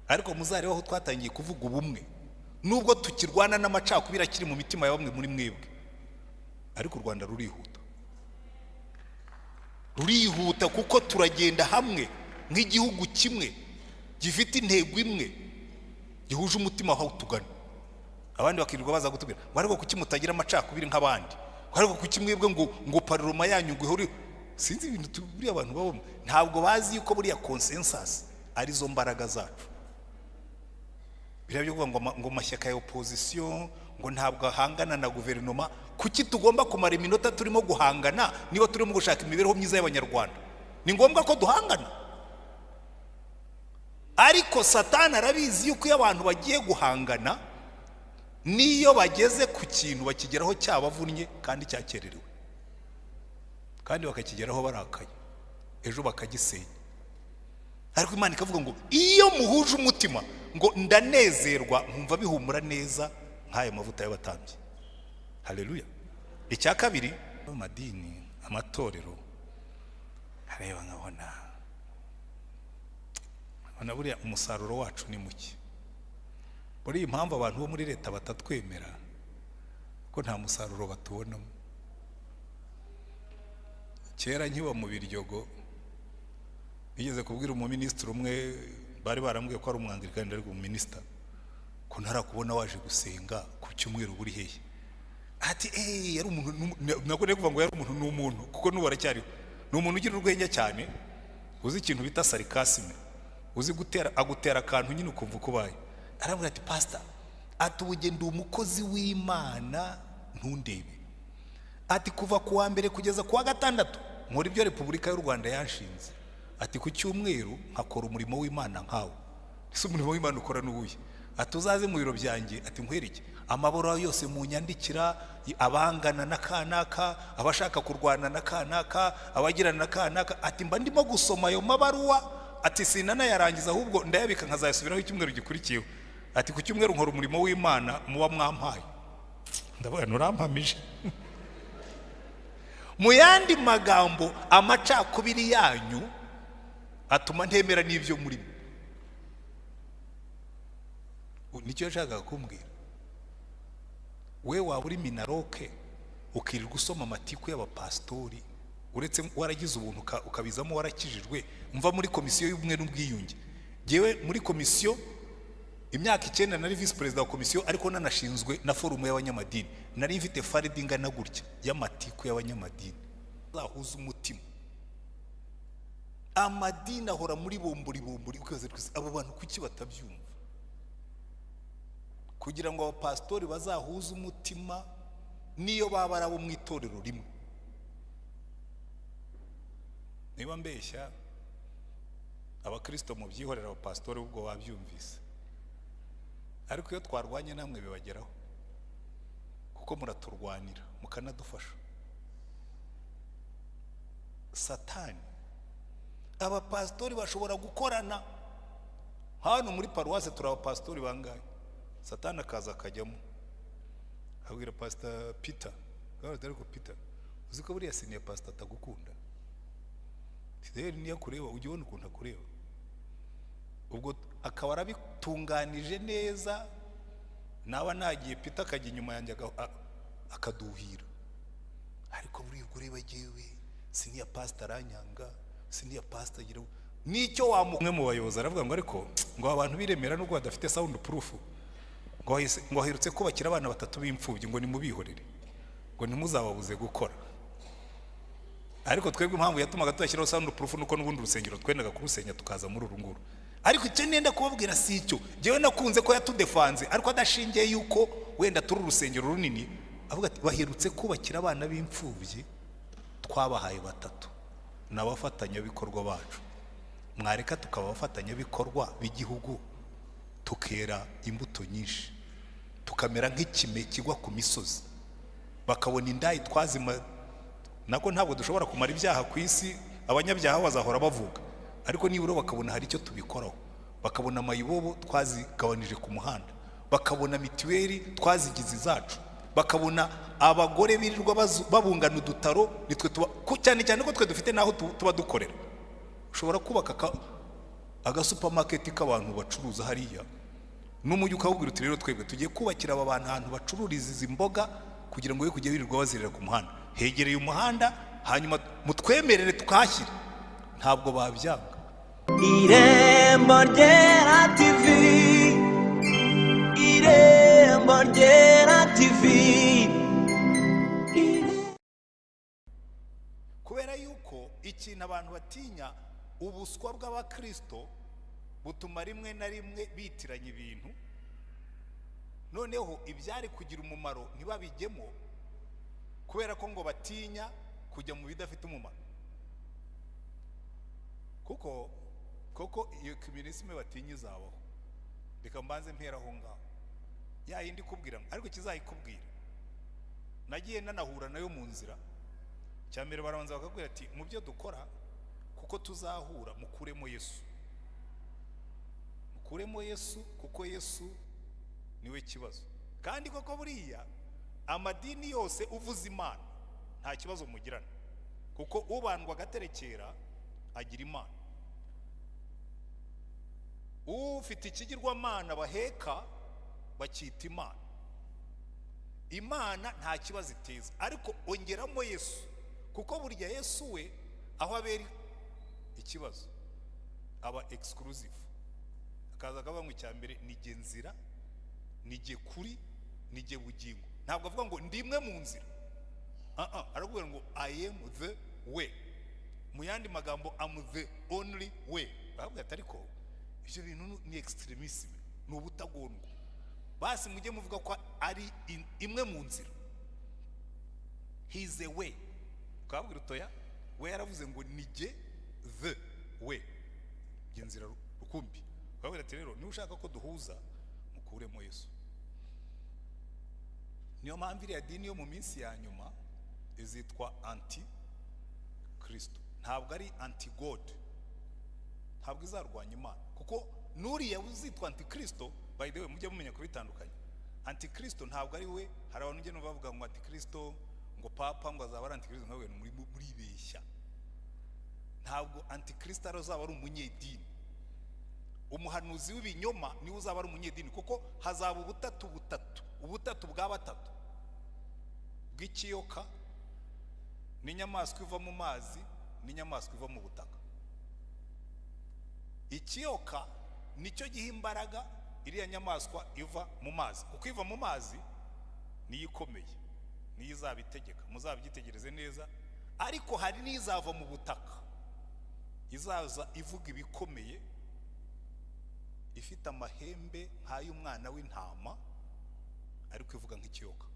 Ariko muzarebe aho twatangiye kuvuga ubumwe, nubwo tukirwana n'amacakubiri akiri mu mitima ya bamwe muri mwebwe, ariko u Rwanda rurihuta, rurihuta kuko turagenda hamwe nk'igihugu kimwe gifite intego imwe, gihuje umutima aho tugana. Abandi bakirirwa baza kutubwira ngo ariko kuki mutagira amacakubiri nk'abandi, ngo ariko kuki mwebwe ngo parloma yanyu ngo ihore. Sinzi ibintu buriya abantu babamo, ntabwo bazi yuko buriya consensus arizo mbaraga zacu. Biriya byo kuvuga ngo amashyaka ya opposition ngo ntabwo ahangana na guverinoma, kuki tugomba kumara iminota turimo guhangana niba turimo gushaka imibereho myiza y'Abanyarwanda? Ni ngombwa ko duhangana. Ariko Satani arabizi yuko iyo abantu bagiye guhangana, n'iyo bageze ku kintu bakigeraho cyabavunnye kandi cyakererewe, kandi bakakigeraho barakaye, ejo bakagisenya. Ariko Imana ikavuga ngo iyo muhuje umutima, ngo ndanezerwa nkumva bihumura neza nk'aya mavuta y'abatambyi. Haleluya. Icya kabiri, amadini, amatorero, areba nkabona buriya umusaruro wacu ni muke. Buriya impamvu abantu bo muri leta batatwemera ko nta musaruro batubonamo. Kera nkiba mu Biryogo, nigeze kubwira umuminisitiri umwe, bari barambwiye ko ari umwangirikani ariko umuminisita, ko ntarakubona waje gusenga ku cyumweru buri hehe. Ati yari umuntu, nako nari kuvuga ngo yari umuntu, ni umuntu kuko n'ubu aracyariho. Ni umuntu ugira urwenya cyane, uzi ikintu bita sarcasme, uzi gutera, agutera akantu nyine ukumva uko ubaye. Arambwira ati pastor, ati ubu ndi umukozi w'Imana ntundebe. Ati kuva ku wa mbere kugeza ku wa gatandatu nkora ibyo Repubulika y'u Rwanda yanshinze. Ati ku cyumweru nkakora umurimo w'Imana nkawe. Ese umurimo w'Imana ukora n'uwuhe? Ati uzaze mu biro byanjye, ati nkwereke amabara yose munyandikira, abangana na kanaka, abashaka kurwana na kanaka, abagirana na kanaka. Ati mba ndimo gusoma ayo mabaruwa, ati sinanayarangiza ahubwo ndayabika nkazayasubiraho icyumweru gikurikiyeho. Ati ku cyumweru nkora umurimo w'Imana muba mwampaye. Ndavuga nturampamije. Mu yandi magambo, amacakubiri yanyu atuma ntemera n'ibyo murimo. Nicyo yashakaga kumbwira. We waba uri minaroke ukirirwa usoma amatiku y'abapasitori, uretse waragize ubuntu ukabizamo warakijijwe. Mva muri komisiyo y'ubumwe n'ubwiyunge, ngewe muri komisiyo imyaka 9 nari visi perezida wa komisiyo, ariko nanashinzwe na forumu y'abanyamadini. Nari mfite faridi ingana gutya y'amatiku y'abanyamadini. Zahuza umutima. Amadini ahora muri bombori bombori, ukaza twese abo bantu kuki batabyumva? Kugira ngo abapasitori bazahuze umutima niyo baba ari abo mu itorero rimwe. Niba mbeshya abakristo mubyihorera, abapasitori ubwo babyumvise. Ariko iyo twarwanye namwe bibageraho, kuko muraturwanira mukanadufasha. Satani, abapasitori bashobora gukorana. Hano muri paruwase turi abapasitori bangahe? Satani akaza akajyamo, abwira Pastor Peter, ariko Peter uzi ko buriya senior pastor atagukunda? Rero niyo akureba ujya ubona ukuntu akureba. Ubwo akaba arabitunganije neza, naba nagiye Peter akajya inyuma yanjye akaduhira. Ariko buriya ubwo ureba jyewe senior pastor aranyanga, senior pastor agira nicyo wamumwe mu bayobozi aravuga ngo ariko ngo abantu biremera nubwo badafite sound proof, ngo aherutse kubakira abana 3 b'imfubyi, ngo nimubihorere, ngo ntimuzababuze gukora. Ariko twebwe impamvu yatumaga tudashyiraho sound proof nuko n'ubundi urusengero twendaga kurusenya tukaza muri uru nguru. Ariko icyo nenda kubabwira si icyo, njyewe nakunze ko yatudefanze ariko adashingiye yuko wenda turi urusengero runini. Avuga ati baherutse kubakira abana b'imfubyi twabahaye 3 n'abafatanyabikorwa bacu, mwareka tukaba abafatanyabikorwa b'igihugu tukera imbuto nyinshi, tukamera nk'ikime kigwa ku misozi, bakabona indayi twazima. Nako ntabwo dushobora kumara ibyaha ku isi, abanyabyaha bazahora bavuga, ariko nibura bakabona hari icyo tubikoraho, bakabona amayibobo twazigabanije ku muhanda, bakabona mituweli twazigize izacu, bakabona abagore birirwa babungana udutaro, nitwe tuba cyane cyane ko twe dufite naho tuba dukorera. Ushobora kubaka Agasupamaketi k'abantu bacuruza hariya n'umujyi ukawubwira uti rero twebwe tugiye kubakira aba bantu ahantu bacururiza izi mboga kugira ngo be kujya birirwa bazerera ku muhanda, hegereye umuhanda, hanyuma mutwemerere tukahashyira, ntabwo babyanga. Irembo Ryera TV, Irembo Ryera TV. Kubera yuko ikintu abantu batinya, ubuswa bw'abakristo butuma rimwe na rimwe bitiranya ibintu, noneho ibyari kugira umumaro ntibabijyemo kubera ko ngo batinya kujya mu bidafite umumaro. Kuko koko iyo communisme batinya izabaho. Reka mbanze mpera aho ngaho, ya yindi ikubwira ariko kizayikubwira, nagiye nanahura nayo mu nzira. Cyambere barabanza bakakubwira ati mu byo dukora kuko tuzahura mukuremo Yesu, mukuremo Yesu kuko Yesu niwe kibazo. Kandi koko buriya amadini yose uvuze Imana nta kibazo mugirana, kuko ubandwa agaterekera agira Imana, ufite ikigirwamana baheka bakita Imana. Imana nta kibazo iteza, ariko ongeramo Yesu, kuko burya Yesu we aho abera ikibazo aba exclusive, akaza akavuga ngo icya mbere ni jye nzira, ni jye kuri, ni jye bugingo. Ntabwo avuga ngo ndi imwe mu nzira, arakubwira ngo I am the way, mu yandi magambo am the only way. Baravuga ati ariko ibyo bintu ni extremisme, ni ubutagondwa, basi mujye muvuga ko ari imwe mu nzira, he is a way. Ukababwira utoya we yaravuze ngo ni jye the way, jye nzira rukumbi. Ukababwira ati rero niba ushaka ko duhuza mukuremo Yesu. Niyo mpamvu iriya dini yo mu minsi ya nyuma izitwa anti Kristo, ntabwo ari anti God, ntabwo izarwanya Imana, kuko nuriya uzitwa anti Kristo, by the way mujye mumenya kubitandukanya, anti Kristo ntabwo ari we. Hari abantu ugenda bavuga ngo anti Kristo, ngo papa ngo azaba ari anti Kristo, ntabwo muribeshya. Ntabwo anti Kristo azaba ari umunyedini, umuhanuzi w'ibinyoma niwe uzaba ari umunyedini, kuko hazaba ubutatu butatu, ubutatu bwa batatu bw'ikiyoka n'inyamaswa iva mu mazi n'inyamaswa iva mu butaka. Ikiyoka nicyo giha imbaraga iriya nyamaswa iva mu mazi, kuko iva mu mazi niyo ikomeye, niyo izabitegeka, muzabyitegereze neza. Ariko hari n'izava mu butaka, izaza ivuga ibikomeye, ifite amahembe nk'ay'umwana w'intama, ariko ivuga nk'ikiyoka.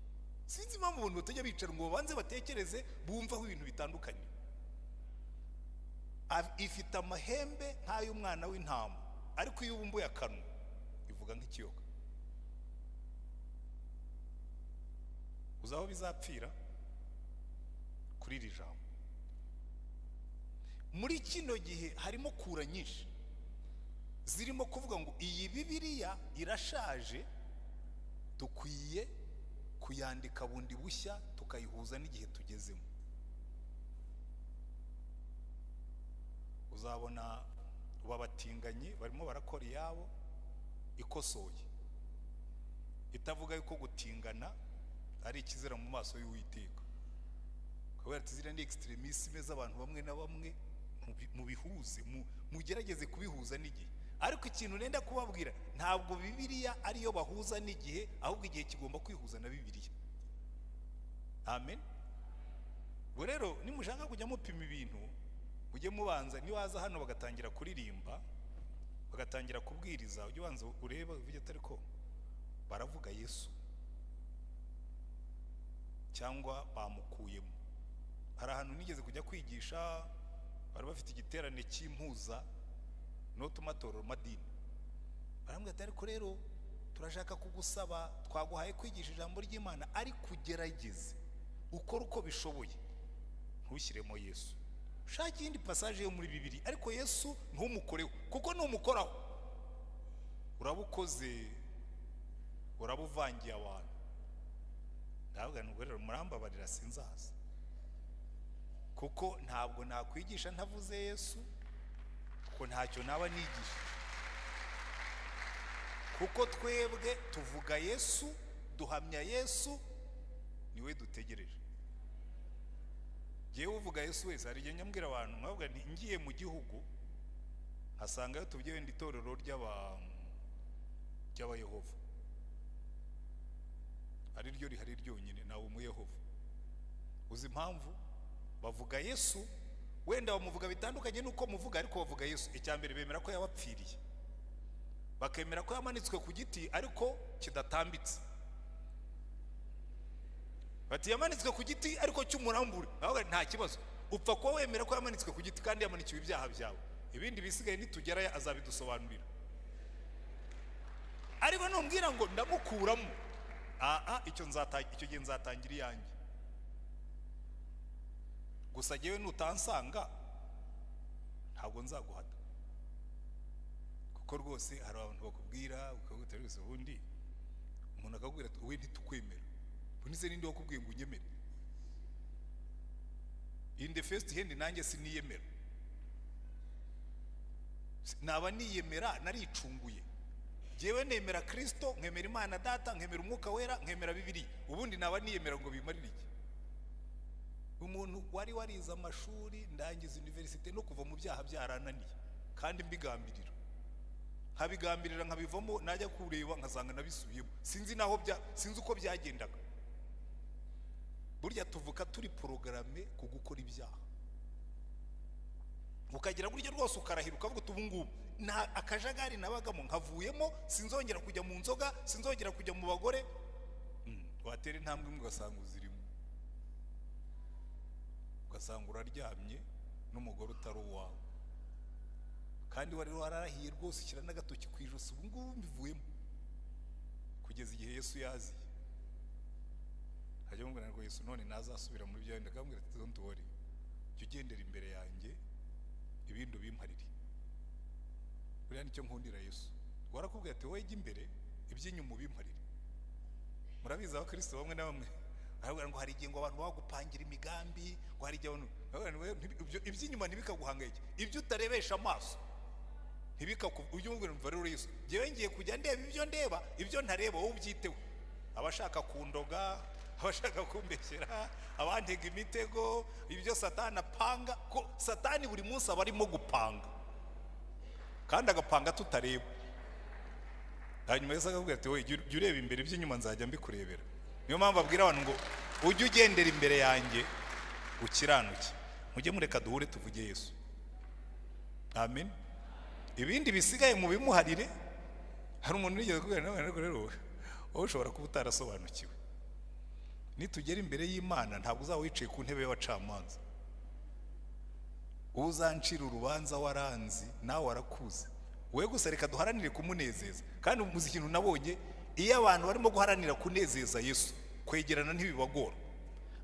Sinzi impamvu abantu batajya bicara ngo babanze batekereze bumve aho ibintu bitandukanye. Ifite amahembe nk'ay'umwana w'intama, ariko iyo ubumbuye akanwa ivuga nk'ikiyoka. Uzi aho bizapfira? Kuri iri jambo. Muri kino gihe harimo kura nyinshi zirimo kuvuga ngo iyi Bibiliya irashaje, dukwiye kuyandika bundi bushya tukayihuza n'igihe tugezemo. Uzabona babatinganyi barimo barakora iyabo ikosoye, itavuga yuko gutingana ari ikizira mu maso y'Uwiteka, kubera ati ziriya ni extremisme z'abantu bamwe na bamwe, mubihuze, mugerageze kubihuza n'igihe. Ariko ikintu nenda kubabwira, ntabwo Bibiliya ariyo bahuza n'igihe, ahubwo igihe kigomba kwihuza na Bibiliya. Amen. Ubwo rero nimushaka kujya mupima ibintu, mujye mubanza, nibaza hano bagatangira kuririmba, bagatangira kubwiriza, ujye ubanza urebe uvuge ati ariko baravuga Yesu cyangwa bamukuyemo. Hari ahantu nigeze kujya kwigisha, bari bafite igiterane cy'impuza n'utumatorero madini, barambwira ati ariko rero turashaka kugusaba, twaguhaye kwigisha ijambo ry'Imana, ariko ugerageze ukore uko bishoboye ntushyiremo Yesu, ushake iyindi passage yo muri Bibiliya, ariko Yesu ntumukoreho, kuko numukoraho urabukoze, urabuvangiye abantu. Ndavuga nti rero murambabarira sinzaza, kuko ntabwo nakwigisha ntavuze Yesu, Ko ntacyo naba nigisha, kuko twebwe tuvuga Yesu, duhamya Yesu, niwe dutegereje. Ngewe uvuga Yesu wese, hari igihe nyambwira abantu nkavuga nti ngiye mu gihugu hasangayo tuvuge wenda itorero ry'Abayehova, ari ryo rihari ryonyine, nawe umuyehova. Uzi impamvu bavuga Yesu? Wenda bamuvuga bitandukanye nuko muvuga, ariko bavuga Yesu. Icya mbere, bemera ko yabapfiriye, bakemera ko yamanitswe ku giti ariko kidatambitse. Bati yamanitswe ku giti ariko cy'umurambure. Nta kibazo, upfa kuba wemera ko yamanitswe ku giti kandi yamanikiwe ibyaha byawe, ibindi bisigaye nitugerayo azabidusobanurira. Ariko numbwira ngo ndamukuramo, icyo gihe nzatangira iyanjye. Gusa jyewe nutansanga ntabwo nzaguhata, kuko rwose hari abantu bakubwira ukaguta rwose, ubundi umuntu akakubwira ati wowe ntitukwemera, ubundi ninde wakubwiye ngo unyemere? In the first hand nanjye siniyemera, naba niyemera naricunguye. Jyewe nemera Kristo, nkemera Imana Data, nkemera Umwuka Wera, nkemera Bibiliya, ubundi naba niyemera ngo bimarire iki? Umuntu wari warize amashuri, ndangiza universite, no kuva mu byaha byarananiye, kandi mbigambirira, nkabigambirira nkabivamo, najya kureba nkasanga nabisubiyemo, sinzi naho sinzi uko byagendaga. Burya tuvuka turi porogaramu ku gukora ibyaha, ukagira burya rwose ukarahira ukavuga uti ubu ngubu nta akajagari nabagamo nkavuyemo, sinzongera kujya mu nzoga, sinzongera kujya mu bagore. Watera intambwe imwe ugasanga uzirimo, ugasanga uraryamye n'umugore utari uwawe, kandi wari wararahiye rwose ushyira n'agatoki ku ijosi, ubu ngubu mbivuyemo, kugeza igihe Yesu yaziye. Hajya mubwira ngo Yesu none nazasubira muri bya bindi, akambwira ati don't worry, jya ugendera imbere yanjye ibindi ubimparire. Buriya nicyo nkundira Yesu, warakubwira ati wowe jya imbere iby'inyuma ubimparire. Murabizi abakristo bamwe na bamwe baravuga ngo hari igihe ngo abantu bagupangira imigambi, ngo hari igihe iby'inyuma ntibikaguhangayike, ibyo utarebesha amaso ujye umubwira ngo rero Yesu njyewe ngiye kujya ndeba ibyo ndeba, ibyo ntareba wowe ubyiteho. Abashaka kundoga, abashaka kumbeshyera, abantega imitego, ibyo Satani apanga, ko Satani buri munsi aba arimo gupanga, kandi agapanga tutareba. Hanyuma Yesu akakubwira ati wowe jya ureba imbere, iby'inyuma nzajya mbikurebera. Niyo mpamvu abwira abantu ngo ujye ugendera imbere yanjye ukiranuke. Mujye mureka duhure tuvuge Yesu. Amen. Ibindi bisigaye mu bimuharire. Hari umuntu wigeze kubwira nawe ariko rero wowe ushobora kuba utarasobanukiwe. Nitugera imbere y'Imana ntabwo uzaba wicaye ku ntebe y'abacamanza. Uzancira urubanza waranzi nawe warakuze. Wowe gusa reka duharanire kumunezeza. Kandi muzi ikintu nabonye, iyo abantu barimo guharanira kunezeza Yesu, kwegerana ntibibagora.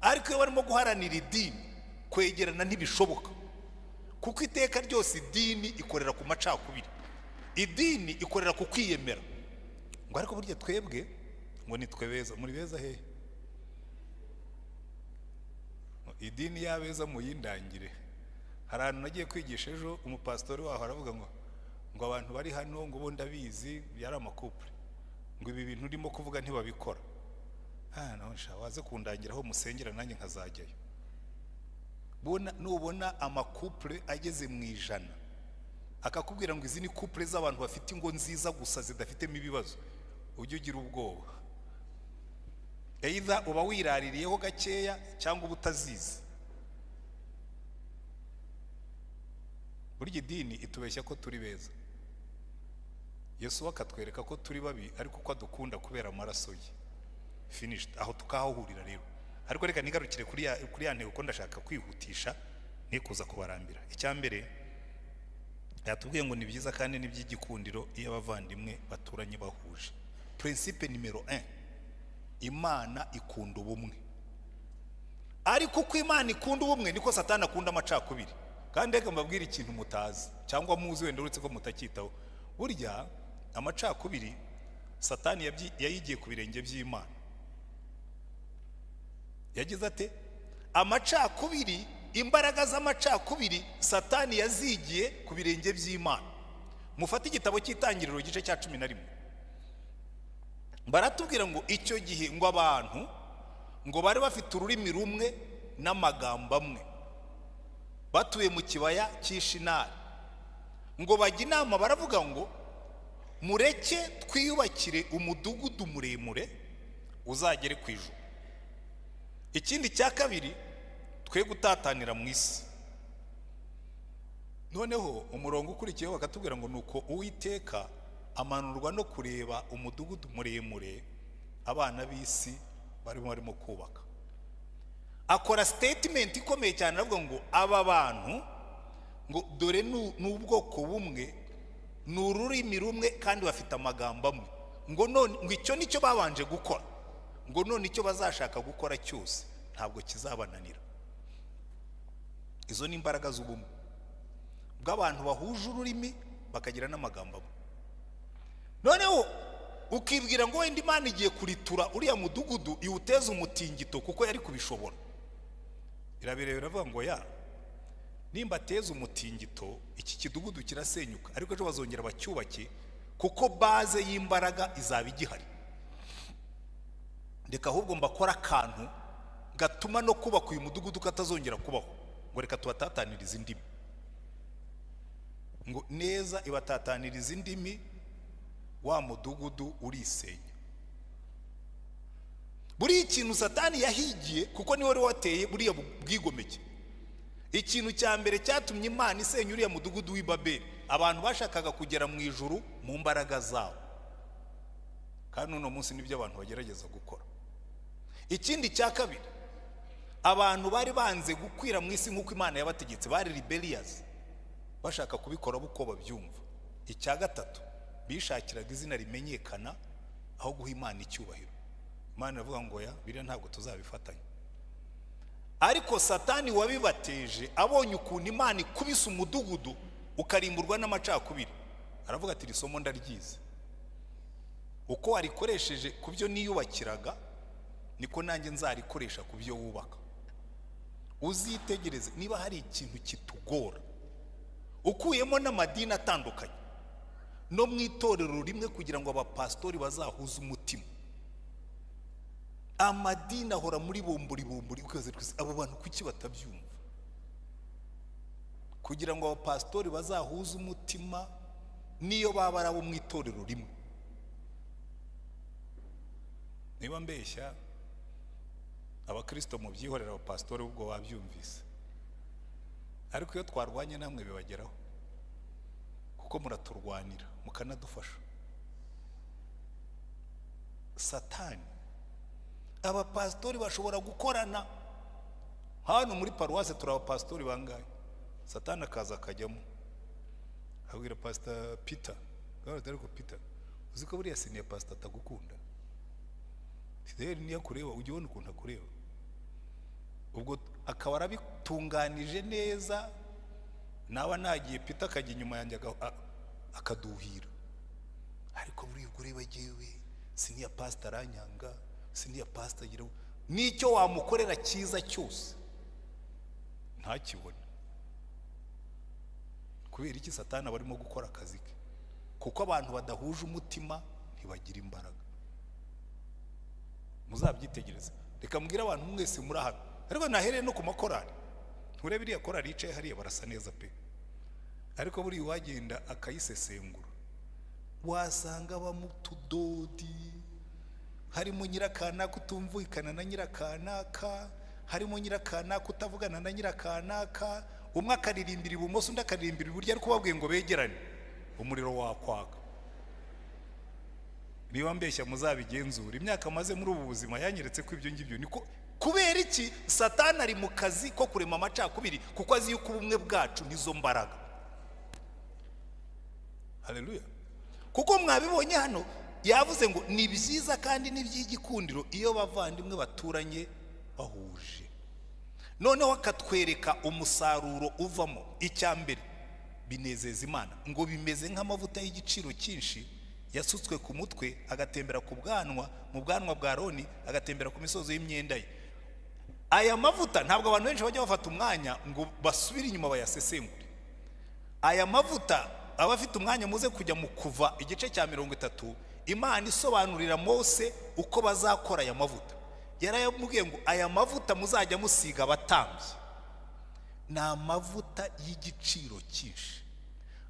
Ariko iyo barimo guharanira idini, kwegerana ntibishoboka. Kuko iteka ryose idini ikorera ku macakubiri, idini ikorera ku kwiyemera. Ngo ariko burya twebwe ngo nitwe beza, muri beza hehe? Idini y'abeza muyindangire. Hari ahantu nagiye kwigisha ejo, umupasitori waho aravuga ngo abantu bari hano ngo bo ndabizi yari amakupure, ngo ibi bintu urimo kuvuga ntibabikora. Waze kundangira aho musengera nanjye nkazajyayo. Nubona amakupure ageze mu 100 akakubwira ngo izi ni kupure z'abantu bafite ingo nziza gusa zidafitemo ibibazo, ujye ugira ubwoba. Either uba wiraririyeho gakeya cyangwa uba utazizi. Burya idini itubeshya ko turi beza, Yesu akatwereka ko turi babi, ariko ko adukunda kubera amaraso ye. Finished. Aho tukahahurira rero. Ariko reka nigarukire kuri ya ntego, ko ndashaka kwihutisha nikuza kubarambira. Icya mbere yatubwiye ngo ni byiza kandi ni by'igikundiro iyo abavandimwe baturanye bahuje. Principe nimero 1, Imana ikunda ubumwe. Ariko uko Imana ikunda ubumwe niko Satani akunda amacakubiri. Kandi reka mbabwire ikintu mutazi cyangwa muzi wenda uretse ko mutacyitaho. Burya amacakubiri Satani yayigiye ku birenge by'Imana. Yagize ate? Amacakubiri Imbaraga z'amacakubiri Satani yazigiye ku birenge by'Imana. Mufate igitabo cy'Itangiriro, igice cya 11, baratubwira ngo icyo gihe ngo abantu ngo bari bafite ururimi rumwe n'amagambo amwe, batuye mu kibaya cy'Ishinari. Ngo bajya inama, baravuga ngo: "Mureke twiyubakire umudugudu muremure uzagere ku ijuru. Ikindi cya kabiri, twe gutatanira mu isi." Noneho umurongo ukurikiyeho bakatubwira ngo: "Nuko Uwiteka amanurwa no kureba umudugudu muremure abana b'isi barimo kubaka." Akora statement ikomeye cyane, aravuga ngo: "Aba bantu ngo dore ni ubwoko bumwe, ni ururimi rumwe, kandi bafite amagambo amwe." Ngo none ngo icyo nicyo babanje gukora, ngo none icyo bazashaka gukora cyose ntabwo kizabananira. Izo ni imbaraga z'ubumwe bw'abantu bahuje ururimi, bakagira n'amagambo amwe. Noneho ukibwira ngo wenda Imana igiye kuritura uriya mudugudu, iwuteze umutingito, kuko yari kubishobora. Irabireba, iravuga ngo: "Ya, nimba ateza umutingito, iki kidugudu kirasenyuka, ariko ejo bazongera bacyubake, kuko base y'imbaraga izaba igihari. Reka ahubwo mbakora akantu gatuma no kubaka uyu mudugudu katazongera kubaho." Ngo: "Reka tubatatanirize indimi." Ngo neza ibatataniriza indimi, wa mudugudu urisenya. Buriya ikintu Satani yahigiye, kuko niwe wari wateye buriya bwigomeke, ikintu cya mbere cyatumye Imana isenya uriya mudugudu w'i Babeli, abantu bashakaga kugera mu ijuru mu mbaraga zabo, kandi uno munsi nibyo abantu bagerageza gukora. Ikindi cya kabiri, abantu bari banze gukwira mu isi nk'uko Imana yabategetse, bari rebellious, bashaka kubikora uko babyumva. Icya gatatu, bishakiraga izina rimenyekana aho guha Imana icyubahiro. Imana iravuga ngo: "Ya, biriya ntabwo tuzabifatanya." Ariko Satani wabibateje abonye ukuntu Imana ikubise umudugudu ukarimburwa n'amacakubiri, aravuga ati: "Iri somo ndaryize. Uko warikoresheje ku byo niyubakiraga, niko nanjye nzarikoresha ku byo wubaka." Uzitegereze, niba hari ikintu kitugora, ukuyemo n'amadini atandukanye, no mu itorero rimwe, kugira ngo abapasitori bazahuze umutima. Amadini ahora muri bombori bombori, ukaza: "Abo bantu kuki batabyumva?" Kugira ngo abapasitori bazahuze umutima, niyo baba ari abo mu itorero rimwe. Niba mbeshya, abakirisito mubyihorera, abapasitori ubwo babyumvise. Ariko iyo twarwanye namwe bibageraho, kuko muraturwanira mukanadufasha. Satani, abapasitori bashobora gukorana. Hano muri paruwasi turi abapasitori bangahe? Satani akaza akajyamo, abwira Pasita Peter: "Ariko Peter, uzi ko buriya senior pastor atagukunda? Rero niyo akureba, ujya ubona ukuntu akureba." Ubwo akaba arabitunganije neza. Naba nagiye, Peter akajya inyuma yanjye akaduhira: "Ariko buriya ubwo ureba jyewe, senior pastor aranyanga, senior pastor agira." N'icyo wamukorera cyiza cyose ntakibone. Kubera iki? Satani aba arimo gukora akazi ke, kuko abantu badahuje umutima ntibagira imbaraga. Muzabyitegereze. Reka mbwire abantu mwese muri hano, ariko nahereye no ku makorari. Nturebe iriya korari yicaye hariya, barasa neza pe, ariko buriya uwagenda akayisesengura wasanga bamo utudodi, harimo nyirakanaka utumvikana na nyirakanaka, harimo nyirakanaka utavugana na nyirakanaka, umwe akaririmbira ibumoso, undi akaririmbira iburyo, ariko babwiye ngo begerane umuriro wakwaka. Niba mbeshya, muzabigenzura. Imyaka maze muri ubu buzima yanyeretse ko ibyo ngibyo niko. Kubera iki? Satani ari mu kazi ko kurema amacakubiri, kuko azi yuko ubumwe bwacu nizo mbaraga. Haleluya! Kuko mwabibonye hano, yavuze ngo ni byiza kandi ni iby'igikundiro iyo bavandimwe baturanye bahuje. Noneho akatwereka umusaruro uvamo. Icya mbere, binezeza Imana. Ngo bimeze nk'amavuta y'igiciro cyinshi yasutswe ku mutwe, agatembera ku bwanwa, mu bwanwa bwa Aroni, agatembera ku misozo y'imyenda ye. Aya mavuta ntabwo abantu benshi bajya bafata umwanya ngo basubire inyuma bayasesengure. Aya mavuta aba afite umwanya, muze kujya mu Kuva igice cya 30, Imana isobanurira Mose uko bazakora aya mavuta. Yarayamubwiye ngo aya mavuta muzajya musiga abatambyi ni amavuta y'igiciro cyinshi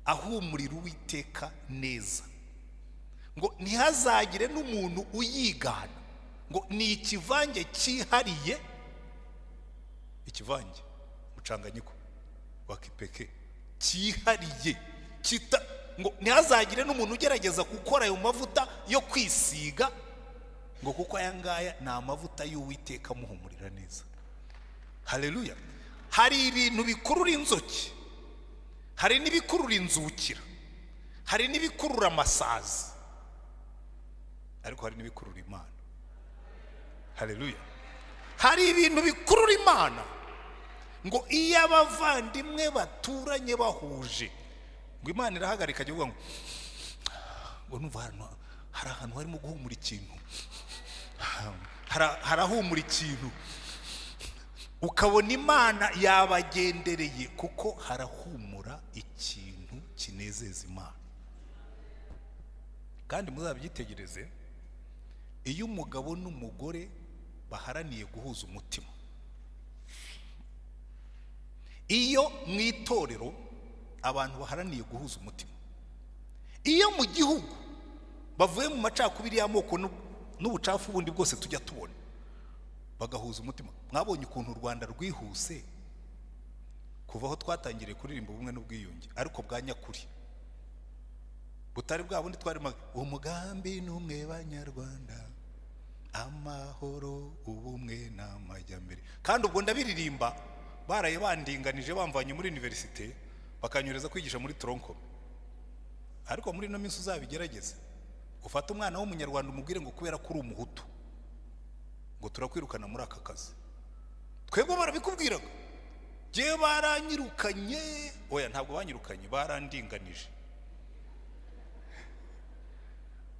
ahumurira Uwiteka neza, ngo ntihazagire n'umuntu uyigana, ngo ni ikivange cyihariye, ikivange mucanganyiko wa kipeke cyihariye kita, ngo ntihazagire n'umuntu ugerageza gukora ayo mavuta yo kwisiga, ngo kuko aya ngaya ni amavuta y'Uwiteka amuhumurira neza. Haleluya. Hari ibintu bikurura inzuki, hari n'ibikurura inzukira, hari n'ibikurura amasazi, ariko hari n'ibikurura Imana. Haleluya. Hari ibintu bikurura Imana, ngo iyo abavandimwe baturanye bahuje, ngo Imana irahagarika ivuga ngo ngo numva hari ahantu harimo guhumura ikintu, harahumura ikintu, ukabona Imana yabagendereye kuko harahumura ikintu kinezeza Imana. Kandi muzabyitegereze, iyo umugabo n'umugore baharaniye guhuza umutima, iyo mu itorero abantu baharaniye guhuza umutima, iyo mu gihugu bavuye mu macakubiri y'amoko n'ubucafu bundi bwose tujya tubona, bagahuza umutima. Mwabonye ukuntu u Rwanda rwihuse kuva aho twatangiriye kuririmba ubumwe n'ubwiyunge, ariko bwa nyakuri, butari bwa bundi twarimo umugambi n'umwe banyarwanda, amahoro, ubumwe n'amajyambere. Kandi ubwo ndabiririmba baraye bandinganije, bamvanye muri universite bakanyureza kwigisha muri tronc commun. Ariko muri ino minsi uzabigerageze, ufate umwana w'umunyarwanda umubwire ngo kubera ko uri umuhutu ngo turakwirukana muri aka kazi. Twebwe barabikubwiraga, njyewe baranyirukanye. Oya, ntabwo banyirukanye, barandinganije,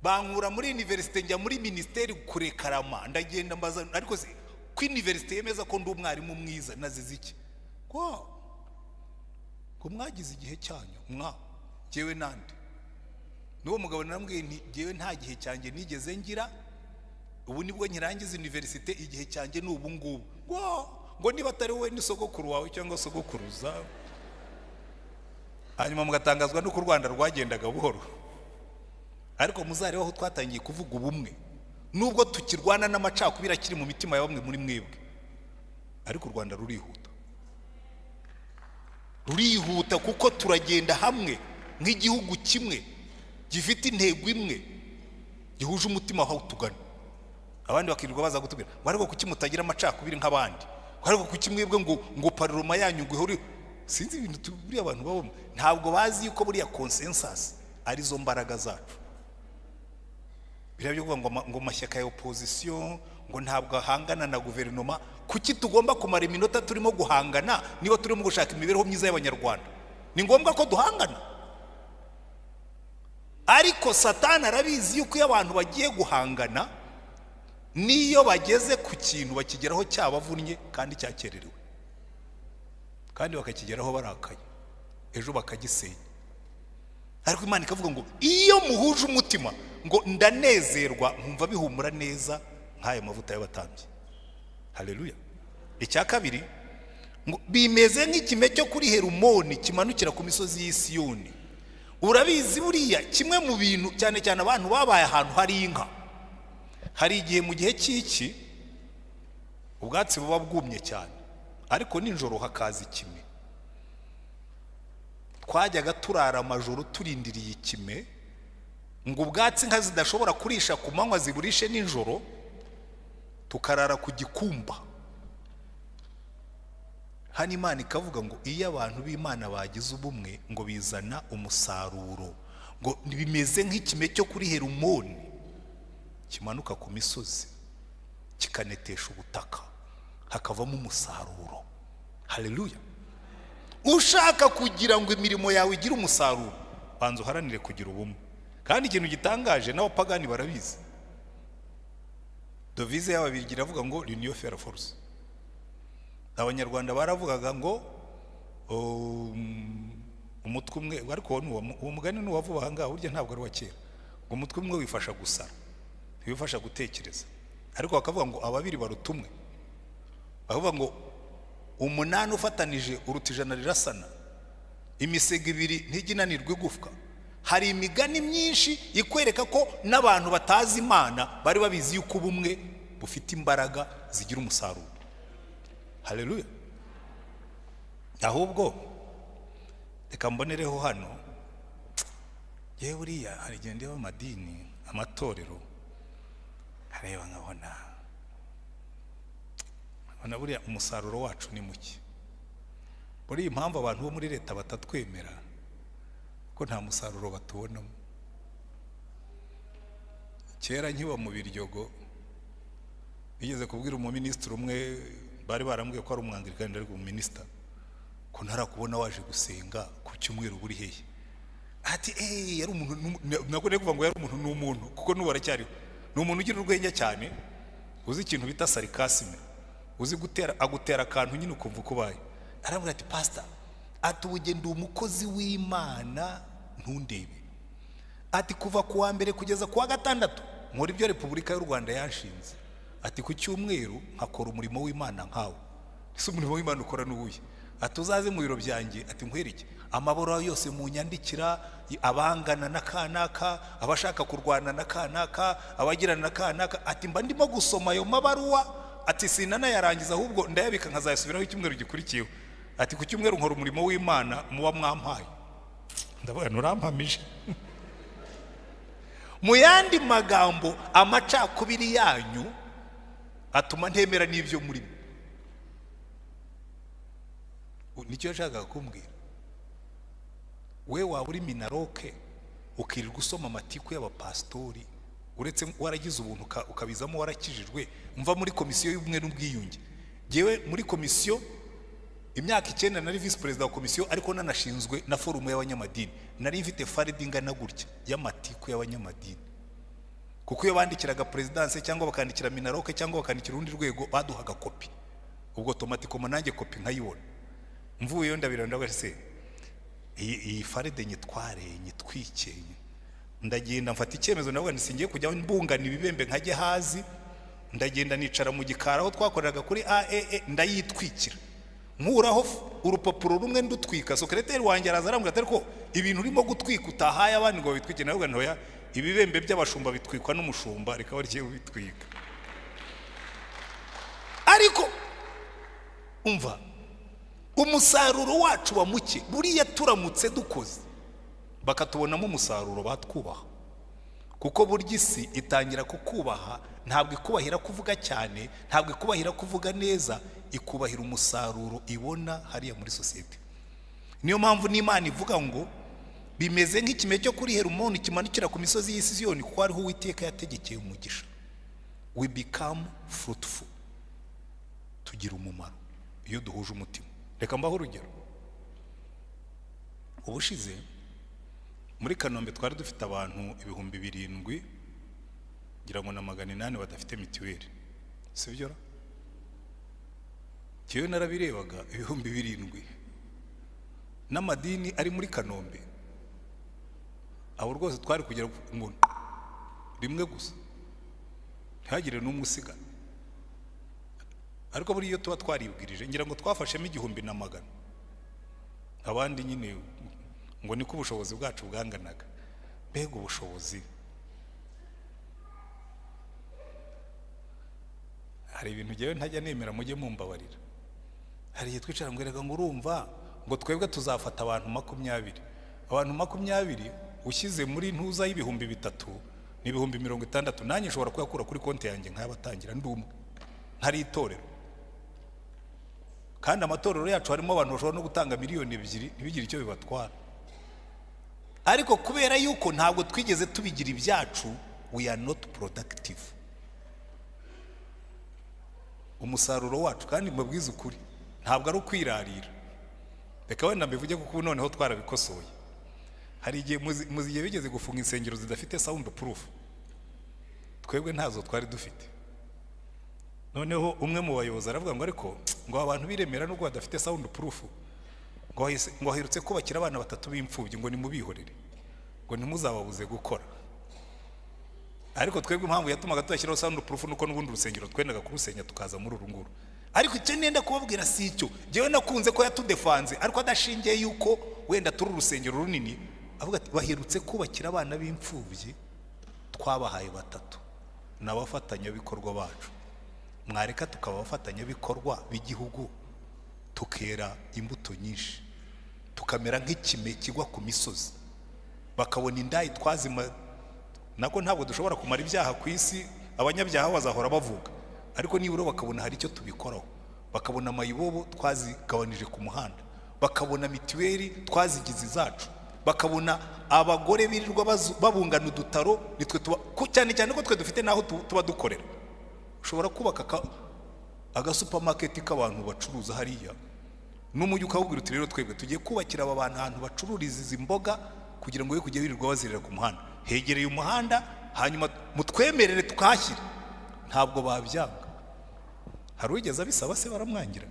bankura muri universite njya muri minisiteri kurekarama. Ndagenda mbaza, ariko se ko universite yemeza ko ndi umwarimu mwiza, nazize iki? Ko ngo mwagize igihe cyanyu mwa njyewe nande. N'uwo mugabo naramubwiye nti njyewe nta gihe cyanjye nigeze ngira, ubu nibwo nkirangiza universite, igihe cyanjye ni ubu ngubu. Ngo niba atari wowe ni sogokuru wawe cyangwa sogokuruza. Hanyuma mugatangazwa n'uko u Rwanda rwagendaga buhoro. Ariko muzarebe aho twatangiye kuvuga ubumwe, nubwo tukirwana n'amacakubiri akiri mu mitima ya bamwe muri mwebwe, ariko u Rwanda rurihuta, rurihuta, kuko turagenda hamwe nk'igihugu kimwe gifite intego imwe, gihuje umutima aho tugana. Abandi bakirirwa baza kutubwira ngo ariko kuki mutagira amacakubiri nk'abandi, ngo ariko kuki mwebwe ngo parlement yanyu ngo ihore. Sinzi ibintu buriya abantu babamo, ntabwo bazi yuko buriya consensus arizo mbaraga zacu. Biriya byo kuvuga ngo amashyaka ya opposition ngo ntabwo ahangana na guverinoma, kuki tugomba kumara iminota turimo guhangana niba turimo gushaka imibereho myiza y'abanyarwanda? Ni ngombwa ko duhangana. Ariko Satani arabizi yuko iyo abantu bagiye guhangana, niyo bageze ku kintu bakigeraho cyabavunnye kandi cyakererewe, kandi bakakigeraho barakaye, ejo bakagisenya. Ariko Imana ikavuga ngo iyo muhuje umutima, ngo ndanezerwa nkumva bihumura neza nk'aya mavuta y'abatambyi. Haleluya. Icya kabiri, ngo bimeze nk'ikime cyo kuri Herumoni kimanukira ku misozi y'Isiyoni. Urabizi buriya kimwe mu bintu cyane cyane abantu babaye ahantu hari inka, hari igihe mu gihe cy'iki ubwatsi buba bwumye cyane, ariko nijoro hakaza ikime. Twajyaga turara amajoro turindiriye ikime, ngo ubwatsi inka zidashobora kurisha ku manywa ziburishe nijoro, tukarara ku gikumba. Hano Imana ikavuga ngo iyo abantu b'Imana bagize ubumwe, ngo bizana umusaruro, ngo bimeze nk'ikime cyo kuri Herumoni kimanuka ku misozi kikanetesha ubutaka, hakavamo umusaruro. Haleluya. Ushaka kugira ngo imirimo yawe igire umusaruro, banza uharanire kugira ubumwe. Kandi ikintu gitangaje, n'abapagani barabizi, devise y'Ababirigi iravuga ngo "L'union fait la force." Abanyarwanda baravugaga ngo umutwe umwe, ariko uwo mugani ni uwa vuba aha ngaha, burya ntabwo ari uwa kera, ngo umutwe umwe wifasha gusara, ntiwifasha gutekereza. Ariko bakavuga ngo ababiri baruta umwe, bakavuga ngo 8 ufatanije uruta 100 rirasana, imisego 2 ntijya inanirwa igufwa. Hari imigani myinshi ikwereka ko n'abantu batazi Imana bari babizi yuko ubumwe bufite imbaraga zigira umusaruro. Haleluya. Ahubwo reka mbonereho hano, yewe buriya hari igihe ndeba amadini, amatorero, nkareba nkabona buriya umusaruro wacu ni muke. Buriya impamvu abantu bo muri leta batatwemera ko nta musaruro batubonamo. Kera nkiba mu Biryogo bigeze kubwira umuminisitiri umwe, bari barambwiye ko ari umwangilikani ariko umuminisita, ko ntarakubona waje gusenga ku cyumweru buri hehe. Ati yari umuntu, nako kuvuga ngo yari umuntu, ni umuntu kuko n'ubu aracyariho, ni umuntu ugira urwenya cyane, uzi ikintu bita sarikasime, uzi gutera, agutera akantu nyine ukumva uko ubaye. Arambwira ati pastor, ati ubu ndi umukozi w'Imana ntundebe, ati kuva ku wa mbere kugeza ku wa gatandatu nkora ibyo Repubulika y'u Rwanda yanshinze, ati ku cyumweru nkakora umurimo w'Imana nkawe. Ese umurimo w'Imana ukora n'uwuhe? Ati uzaze mu biro byanjye, ati nkwereke amaboro yose munyandikira, abangana na kanaka, abashaka kurwana na kanaka, abagirana na kanaka, ati mba ndimo gusoma ayo mabaruwa, ati sinanayarangiza ahubwo ndayabika nkazayasubiraho icyumweru gikurikiyeho. Ati ku cyumweru nkora umurimo w'Imana muba mwampaye. Ndavuga nurampamije. Mu yandi magambo, amacakubiri yanyu atuma ntemera n'ibyo murimo. Nicyo yashakaga kumbwira. We waba uri minaroke ukirirwa usoma amatiku y'abapasitori, uretse waragize ubuntu ukabizamo warakijijwe. Mva muri komisiyo y'ubumwe n'ubwiyunge, ngewe muri komisiyo imyaka 9 nari vice perezida wa komisiyo, ariko nanashinzwe na forumu y'abanyamadini. Nari mfite faridi ingana gutya y'amatiku y'abanyamadini, kuko iyo bandikiraga perezidanse cyangwa bakandikira minaroke cyangwa bakandikira urundi rwego baduhaga kopi, ubwo tomatikoma nanjye kopi nkayibona. Mvuyeyo ndabira ndavuga se iyi faride nyitware nyitwike. Ndagenda mfata icyemezo, ndavuga nti singiye kujya mbungana ibibembe nkajye hazi. Ndagenda nicara mu gikara aho twakoreraga kuri AEE, ndayitwikira, nkuraho urupapuro rumwe ndutwika. Sekreteri wanjye araza arambwira ati ariko ibintu urimo gutwika utahaye abandi ngo babitwike. Ndavuga ntoya, ibibembe by'abashumba bitwikwa n'umushumba, reka barye ubitwika. Ariko umva umusaruro wacu wa muke, buriya turamutse dukoze bakatubonamo umusaruro batwubaha, kuko burya isi itangira kukubaha, ntabwo ikubahira kuvuga cyane, ntabwo ikubahira kuvuga neza, ikubahira umusaruro ibona hariya muri sosiyete. Niyo mpamvu n'Imana ivuga ngo bimeze nk'ikime cyo kuri Herumoni kimanukira ku misozi y'isi Siyoni, kuko ariho Uwiteka yategekeye umugisha. We become fruitful, tugira umumaro iyo duhuje umutima. Reka mbaho urugero. Ubushize muri Kanombe twari dufite abantu 7,800 ngira ngo na 800 badafite mituweli, sibyo ra? Kiyo narabirebaga 7,000 n'amadini ari muri Kanombe, abo rwose twari kugera ngo rimwe gusa ntihagire n'umwe usigara. Ariko buri iyo tuba twaribwirije ngira ngo twafashemo 1,100, abandi nyine ngo niko ubushobozi bwacu bwanganaga. Mbega ubushobozi! Hari ibintu ngewe ntajya nemera, mujye mumbabarira. Hari igihe twicara ngo erega ngo urumva ngo twebwe tuzafata abantu 20, abantu 20 ushyize muri ntuza y'3,000 ni 60,000. Nanjye nshobora kuyakura kuri konti yanjye nkayabatangira ndi umwe, ntari itorero. Kandi amatorero yacu harimo abantu bashobora no gutanga 2 miliyoni ntibigire icyo bibatwara. Ariko kubera yuko ntabwo twigeze tubigira ibyacu, we are not productive. Umusaruro wacu, kandi mbabwize ukuri, ntabwo ari ukwirarira. Reka wenda mbivuge kuko noneho twarabikosoye. Hari igihe muzigiye bigeze gufunga insengero zidafite sound proof, twebwe ntazo twari dufite. Noneho umwe mu bayobozi aravuga ngo ariko Ngo abantu biremera nubwo badafite sound proof, ngo aherutse kubakira abana batatu b'imfubyi, ngo nimubihorere, ngo ntimuzababuze gukora. Ariko twebwe impamvu yatumaga tudashyiraho sound proof nuko n'ubundi urusengero twendaga kurusenya tukaza muri uru nguru. Ariko icyo nenda kubabwira si icyo. Njyewe nakunze ko yatudefanze, ariko adashingiye yuko wenda turi urusengero runini, avuga ati baherutse kubakira abana b'imfubyi twabahaye batatu n'abafatanyabikorwa bacu, mwareka tukaba abafatanyabikorwa b'igihugu, tukera imbuto nyinshi, tukamera nk'ikime kigwa ku misozi, bakabona indayi twazima. Nako ntabwo dushobora kumara ibyaha ku isi, abanyabyaha bazahora bavuga, ariko nibura bakabona hari icyo tubikoraho, bakabona amayibobo twazigabanije ku muhanda, bakabona mituweli twazigize izacu, bakabona abagore birirwa babungana udutaro, nitwe tuba cyane cyane ko twe dufite naho tuba dukorera. Ushobora kubaka agasupamaketi k'abantu bacuruza hariya, n'umujyi ukawubwira uti rero twebwe tugiye kubakira aba bantu ahantu bacururiza izi mboga kugira ngo be kujya birirwa bazirira ku muhanda, hegereye umuhanda, hanyuma mutwemerere tukahashyira. Ntabwo babyanga. Hari uwigeze abisaba se baramwangira?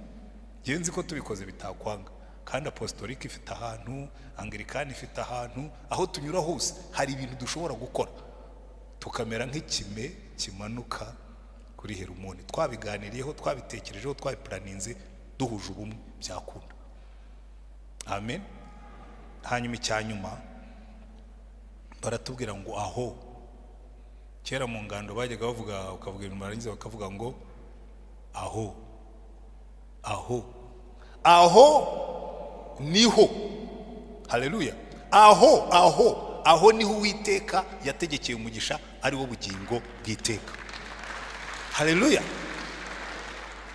Ngewe nzi ko tubikoze bitakwanga. Kandi apostolike ifite ahantu, anglikani ifite ahantu, aho tunyura hose hari ibintu dushobora gukora tukamera nk'ikime kimanuka kuri Herumoni. Twabiganiriyeho, twabitekerejeho, twabipuraninze, duhuje ubumwe, byakunda. Amen. Hanyuma icyanyuma baratubwira ngo aho kera mu ngando bajyaga bavuga, ukavuga ibintu barangiza bakavuga ngo aho aho aho niho. Haleluya. Aho aho aho niho Uwiteka yategekeye umugisha, ari wo bugingo bw'iteka. Haleluya.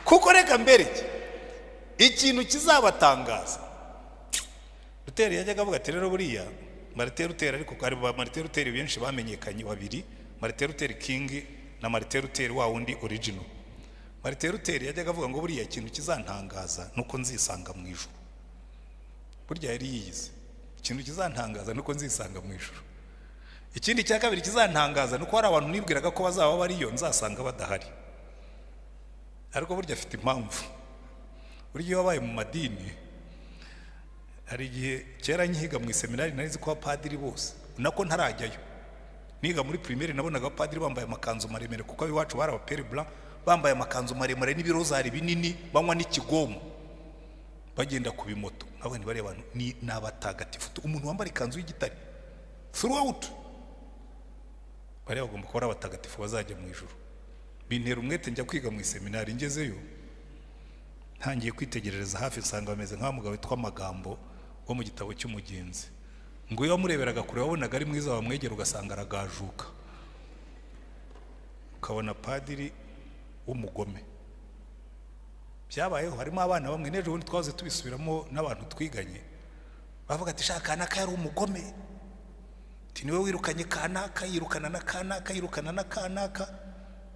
Kuko reka mbereke ikintu kizabatangaza. Luteri yajyaga avuga ati rero buriya Martin Luther, ariko hari ba Martin Luther benshi bamenyekanye babiri, Martin Luther King na Martin Luther wa wundi original. Martin Luther yajyaga avuga ngo buriya ikintu kizantangaza nuko nzisanga mu ijuru. Burya yari yiyize. Ikintu kizantangaza nuko nzisanga mu ijuru. Ikindi cya kabiri kizantangaza nuko hari abantu nibwiraga ko bazaba bariyo nzasanga badahari. Ariko burya afite impamvu. Burya iyo wabaye mu madini, hari igihe kera nkiga mu iseminari nari nzi ko abapadiri bose, nako ntarajyayo, niga muri primaire nabonaga abapadiri bambaye amakanzu maremare, kuko abiwacu bari abapere blanc, bambaye amakanzu maremare n'ibirozari binini, banywa n'ikigomo, bagenda ku bimoto. Nkavuga nti bariya bantu ni abatagatifu. Umuntu wambara ikanzu y'igitare throughout, bariya bagomba kuba ari abatagatifu bazajya mu ijuru. Bintera umwete njya kwiga mu iseminari. Ngezeyo ntangiye kwitegerereza hafi, nsanga bameze nk'aho mugabo witwa Magambo wo mu gitabo cy'umugenzi. Ngo iyo wamureberaga kure wabonaga ari mwiza, wamwegera ugasanga aragajuka, ukabona padiri w'umugome. Byabayeho, harimo abana bamwe n'ejo bundi twahoze tubisubiramo n'abantu twiganye, bavuga ati shaka kanaka yari umugome, ati niwe wirukanye kanaka, yirukana na kanaka, yirukana na kanaka.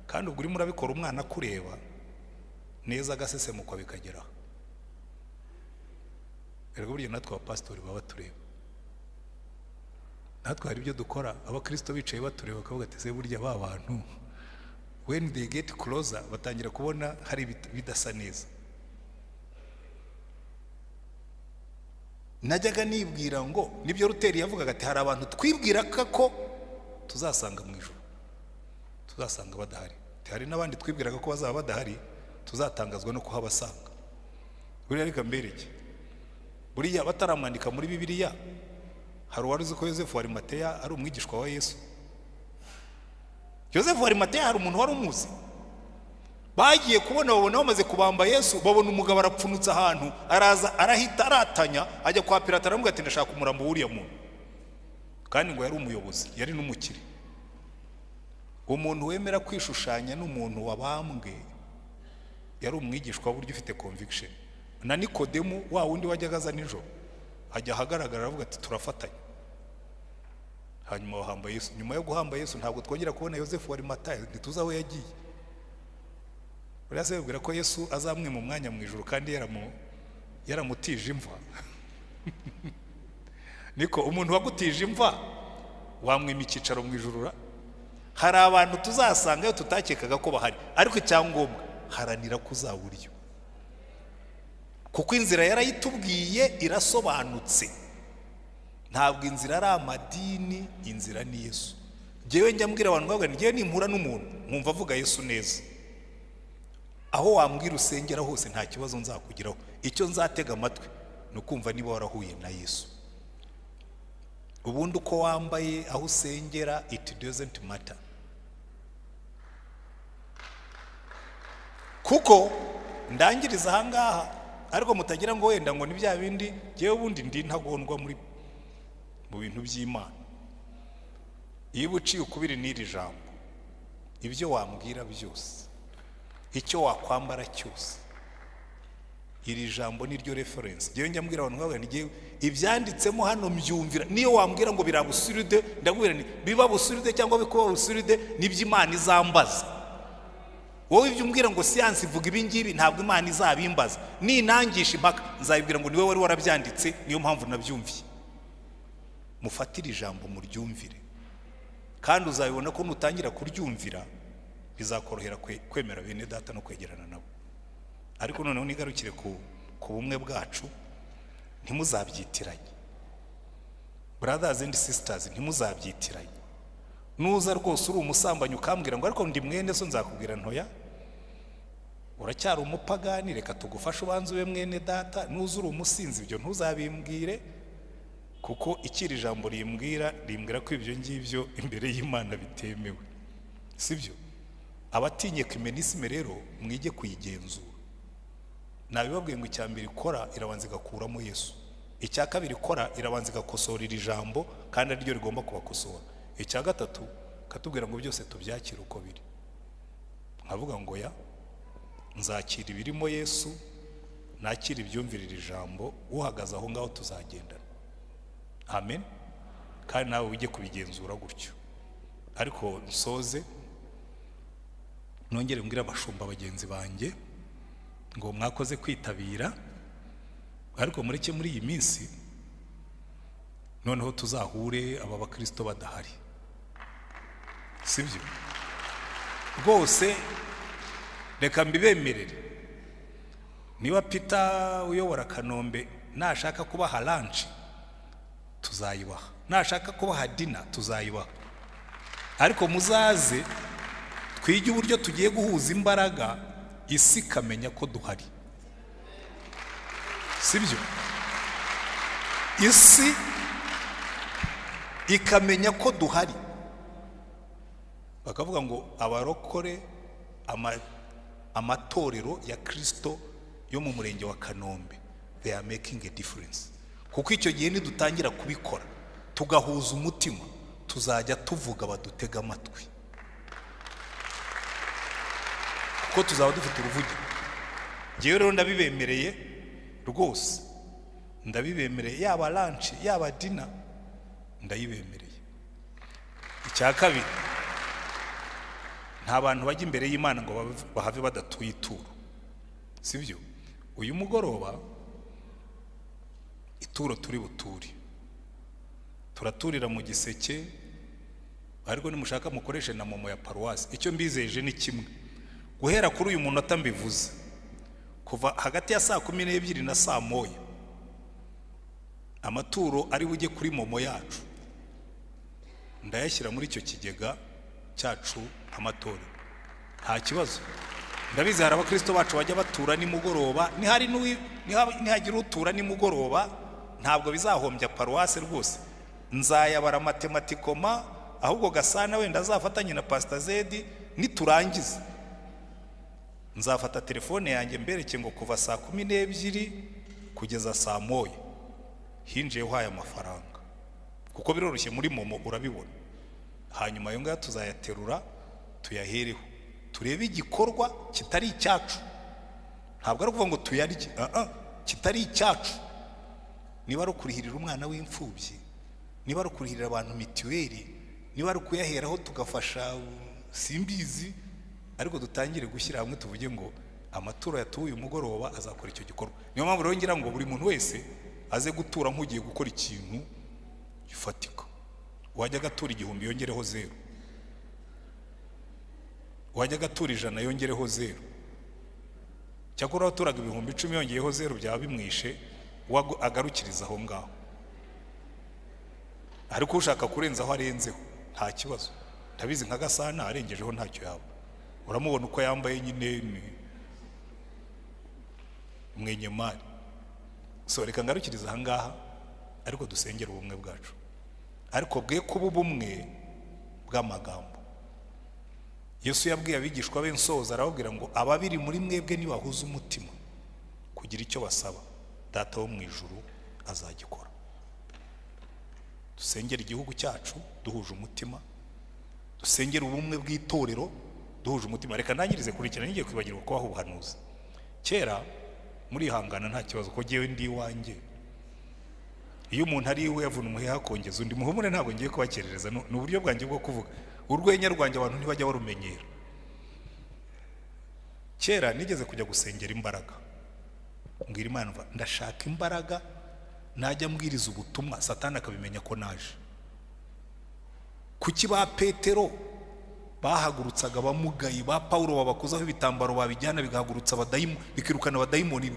Kandi ubwo urimo urabikora umwana akureba neza, agasesemukwa bikageraho. Erega burya natwe abapasitori baba batureba, natwe hari ibyo dukora abakristo bicaye batureba, bakavuga ati se burya ba bantu when they get closer batangira kubona hari bidasa neza. Najyaga nibwira ngo nibyo Luteri yavugaga ati hari abantu twibwira ko tuzasanga mu ijuru, tuzasanga badahari. Hari n'abandi twibwiraga ko bazaba badahari, tuzatangazwa no kuhabasanga. Buriya reka mbereke, buriya bataramwandika muri Bibiliya, hari uwari uzi ko Yosefu wa Arimateya ari umwigishwa wa Yesu? Yosefu wa Arimateya hari umuntu wari umuzi? Bagiye kubona babona bamaze kubamba Yesu, babona umugabo arapfunutse ahantu, araza arahita aratanya, ajya kwa Pilato aramubwira ati ndashaka umurambo w'uriya muntu. Kandi ngo yari umuyobozi, yari n'umukire. Umuntu wemera kwishushanya n'umuntu wabambwe yari umwigishwa buryo ufite conviction. Na Nikodemu wa wundi wajyaga aza nijoro, ajya ahagaragara aravuga ati turafatanya. Hanyuma bahamba Yesu. Nyuma yo guhamba Yesu ntabwo twongera kubona Yosefu wa Arimateya, ntituzi aho yagiye. Buriya se bibwira ko Yesu azamwima umwanya mu ijuru kandi yaramutije imva. Niko umuntu wagutije imva wamwima icyicaro mu ijuru? Hari abantu tuzasangayo tutakekaga ko bahari, ariko icyangombwa haranira ko uzaba uriyo. Kuko inzira yarayitubwiye, irasobanutse. Ntabwo inzira ari amadini, inzira ni Yesu. Njyewe njya mbwira abantu ngo njyewe nimpura n'umuntu nkumva avuga Yesu neza, aho wambwira usengera hose nta kibazo nzakugiraho. Icyo nzatega amatwi ni ukumva niba warahuye na Yesu. Ubundi uko wambaye, aho usengera, it doesn't matter. Kuko ndangiriza ahangaha, ariko mutagira ngo wenda ngo ni bya bindi. Njyewe ubundi ndi ntagondwa muri mu bintu by'Imana. Iyo uciye ukubiri n'iri jambo, ibyo wambwira byose, icyo wakwambara cyose, iri jambo niryo reference. Njyewe njya mbwira abantu nkabwira nti ibyanditsemo hano mbyumvira. Niyo wambwira ngo birabusuride, ndabwira nti biba busuride cyangwa bikuba busuride, nibyo Imana izambaza. Wowe ibyo umbwira ngo siyansi ivuga ibi ngibi, ntabwo Imana izabimbaza. Ninangisha impaka nzabibwira ngo niwe wari warabyanditse, niyo mpamvu nabyumviye. Mufatire ijambo muryumvire, kandi uzabibona ko nutangira kuryumvira bizakorohera kwemera bene data no kwegerana nabo. Ariko noneho nigarukire ku bumwe bwacu, ntimuzabyitiranye. Brothers and sisters, ntimuzabyitiranye. Nuza rwose uri umusambanyi ukambwira ngo ariko ndi mwene so, nzakubwira ntoya, uracyari umupagani, reka tugufashe ubanze ube mwene data. Nuza uri umusinzi, ibyo ntuzabimbwire, kuko ikiri ijambo rimbwira ko ibyo ngibyo imbere y'Imana bitemewe, sibyo? Abatinye ecumenisme rero mwige kuyigenzura. Nabibabwiye ngo icya mbere ikora irabanza igakuramo Yesu, icya kabiri ikora irabanza igakosora iri jambo kandi ariryo rigomba kubakosora, icya gatatu katubwira ngo byose tubyakire uko biri. Nkavuga ngo ya nzakira ibirimo Yesu, nakira ibyumvira iri jambo, uhagaze aho ngaho tuzagendana. Amen. Kandi nawe ujye kubigenzura gutyo. Ariko nsoze nongere mbwira abashumba bagenzi banjye ngo mwakoze kwitabira, ariko mureke muri iyi minsi noneho tuzahure aba bakristo badahari, sibyo? Rwose reka mbibemerere. Niba Peter uyobora Kanombe nashaka kubaha lunch tuzayibaha, nashaka kubaha dinner tuzayibaha, ariko muzaze twige uburyo tugiye guhuza imbaraga, isi ikamenya ko duhari, sibyo? Isi ikamenya ko duhari. Bakavuga ngo abarokore amatorero ya Kristo yo mu murenge wa Kanombe, they are making a difference. Kuko icyo gihe nidutangira kubikora tugahuza umutima, tuzajya tuvuga badutega amatwi, kuko tuzaba dufite uruvugiro. Njyewe rero ndabibemereye rwose, ndabibemereye, yaba lunch yaba dinner ndayibemereye. Icya kabiri, nta bantu bajya imbere y'Imana ngo bahave badatuye ituro, sibyo? Uyu mugoroba ituro turi buture, turaturira mu giseke, ariko nimushaka mukoreshe na momo ya paruwasi. Icyo mbizeje ni kimwe, guhera kuri uyu munota mbivuze, kuva hagati ya 12:00 na 1:00, amaturo ari bujye kuri momo yacu ndayashyira muri icyo kigega cyacu amatorero, nta kibazo. Ndabizi hari abakristo bacu bajya batura nimugoroba, nihari nihagira utura nimugoroba ntabwo bizahombya paruwasi rwose. Nzayabara matematikoma, ahubwo Gasana wenda azafatanye na Pastor Zedi, niturangiza nzafata telefone yanjye mbereke ngo kuva 12:00 kugeza 1:00 hinjiyeho aya mafaranga, kuko biroroshye muri momo urabibona. Hanyuma ayo ngayo tuzayaterura tuyahereho, turebe igikorwa kitari icyacu. Ntabwo ari ukuvuga ngo tuyarye, kitari icyacu. Niba ari ukurihirira umwana w'imfubyi, niba ari ukurihirira abantu mituweli, niba ari ukuyaheraho tugafasha simbizi, ariko dutangire gushyira hamwe tuvuge ngo amaturo yatuye umugoroba azakora icyo gikorwa. Niyo mpamvu rero ngira ngo buri muntu wese aze gutura nk'ugiye gukora ikintu gifatika. Wajya agatura 1000 yongereho 0, wajya agatura 100 yongereho 0. Cyakora waturaga 10,000 yongeyeho 0 byaba bimwishe, agarukiriza aho ngaho. Ariko ushaka kurenzaho arenzeho nta kibazo. Ndabizi nka Gasana arengejeho ntacyo yaba. Uramubona uko yambaye nyine ni mwenyemari. So reka ngarukiriza aha ngaha, ariko dusengere ubumwe bwacu, ariko bwe kuba ubumwe bw'amagambo. Yesu yabwiye abigishwa be nsoza, arababwira ngo ababiri muri mwebwe nibahuza umutima kugira icyo basaba, Data wo mu ijuru azagikora. Dusengere igihugu cyacu duhuje umutima, dusengere ubumwe bw'itorero duhuje umutima. Reka ntangirize kurikirana, ngiye kwibagirwa kubaho ubuhanuzi. Kera murihangana nta kibazo ko ngewe ndi iwanjye. Iyo umuntu ari iwe avuna umuheha akongeza undi. Muhumure ntabwo ngiye kubakerereza, ni uburyo bwanjye bwo kuvuga. Urwenya rwanjye abantu ntibajya barumenyera. Kera nigeze kujya gusengera imbaraga, mbwira Imana ndashaka imbaraga najya mbwiriza ubutumwa Satani akabimenya ko naje. Kuki ba Petero bahagurutsaga abamugaye, ba Paulo babakuzaho ibitambaro babijyana bigahagurutsa abadayimu, bikirukana abadayimoni?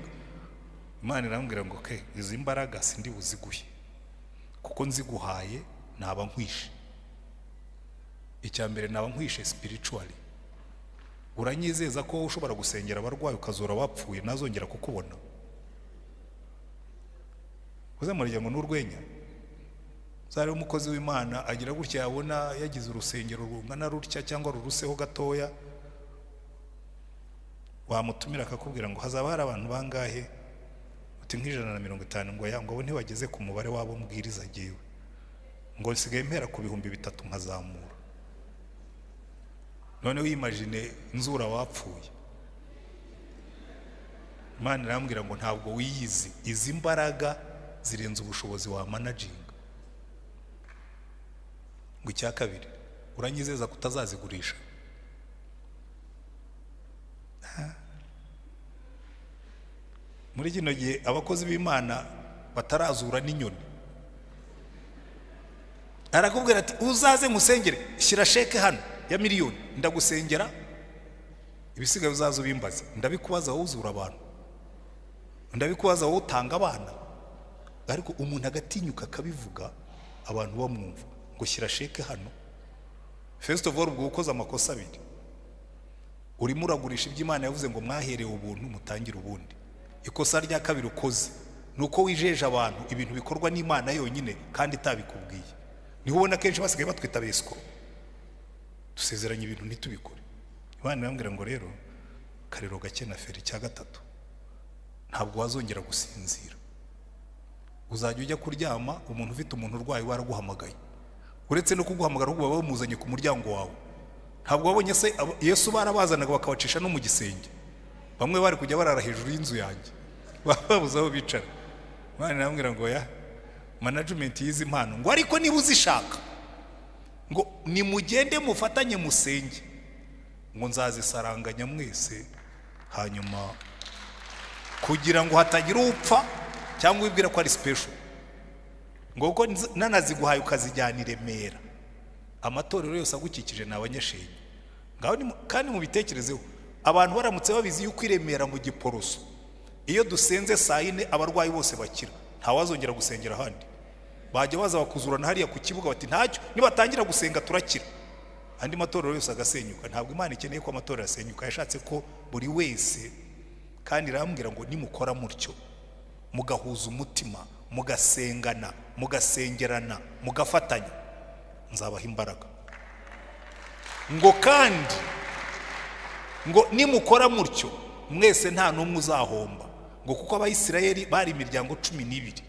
Imana irambwira ngo ke izi mbaraga sindi buziguhe, kuko nziguhaye naba nkwishe. Icya mbere naba nkwishe spiritually. Uranyizeza ko ushobora gusengera abarwayi ukazura abapfuye nazongera kukubona? Uzamurya ngo n'urwenya. Zari umukozi w'Imana agira gutya, yabona yagize urusengero rungana rutya cyangwa ruruseho gatoya, wamutumira akakubwira ngo hazaba hari abantu bangahe? Uti nk'150. Ngo ya ngo abo ntibageze ku mubare wabo mbwiriza agiwe, ngo nsigaye mpera ku 3000 nkazamura. None wimagine nzura wapfuye. Imana irambwira ngo ntabwo wiyizi, izi mbaraga zirenze ubushobozi wa managing. Ngo icya kabiri, uranyizeza kutazazigurisha? Muri kino gihe abakozi b'Imana batarazura n'inyoni, arakubwira ati uzaze nkusengere, shyira sheke hano ya 1,000,000 ndagusengera, ibisigaye uzaze ubimbaze. Ndabikubaza wowe uzura abantu, ndabikubaza wowe utanga abana. Ariko umuntu agatinyuka akabivuga abantu bamwumva, ngo shyira sheke hano. First of all, ubwo ukoze amakosa abiri. Urimo uragurisha ibyo Imana yavuze ngo mwaherewe ubuntu mutangire ubundi. Ikosa rya kabiri ukoze ni uko wijeje abantu ibintu bikorwa n'Imana yonyine kandi itabikubwiye. Niho ubona kenshi basigaye batwita besiko, dusezeranye ibintu ntitubikore. Imana irambwira ngo rero karero gake na feri. Cya gatatu, ntabwo wazongera gusinzira. Uzajya ujya kuryama umuntu ufite umuntu urwaye waraguhamagaye, uretse no kuguhamagara ahubwo baba bamuzanye ku muryango wawe. Ntabwo wabonye se Yesu barabazanaga bakabacisha no mu gisenge, bamwe bari kujya barara hejuru y'inzu yanjye babuze aho bicara. Imana irambwira ngo ya management y'izi mpano, ngo ariko niba uzishaka ngo nimugende mufatanye musenge, ngo nzazisaranganya mwese, hanyuma kugira ngo hatagira upfa cyangwa wibwira ko ari special, ngo kuko nanaziguhaye ukazijyana i Remera, amatorero yose agukikije ni abanyashenyi. Ngaho kandi mubitekerezeho, abantu baramutse babizi yuko i Remera mu Giporoso iyo dusenze saa 4 abarwayi bose bakira, ntawazongera gusengera ahandi. Bajya baza bakuzurana hariya ku kibuga bati ntacyo, nibatangira gusenga turakira. Andi matorero yose agasenyuka. Ntabwo Imana ikeneye ko amatorero asenyuka, yashatse ko buri wese. Kandi irambwira ngo nimukora mutyo, mugahuza umutima, mugasengana, mugasengerana, mugafatanya, nzabaha imbaraga. Ngo kandi ngo nimukora mutyo mwese nta n'umwe uzahomba. Ngo kuko Abayisiraheli bari imiryango 12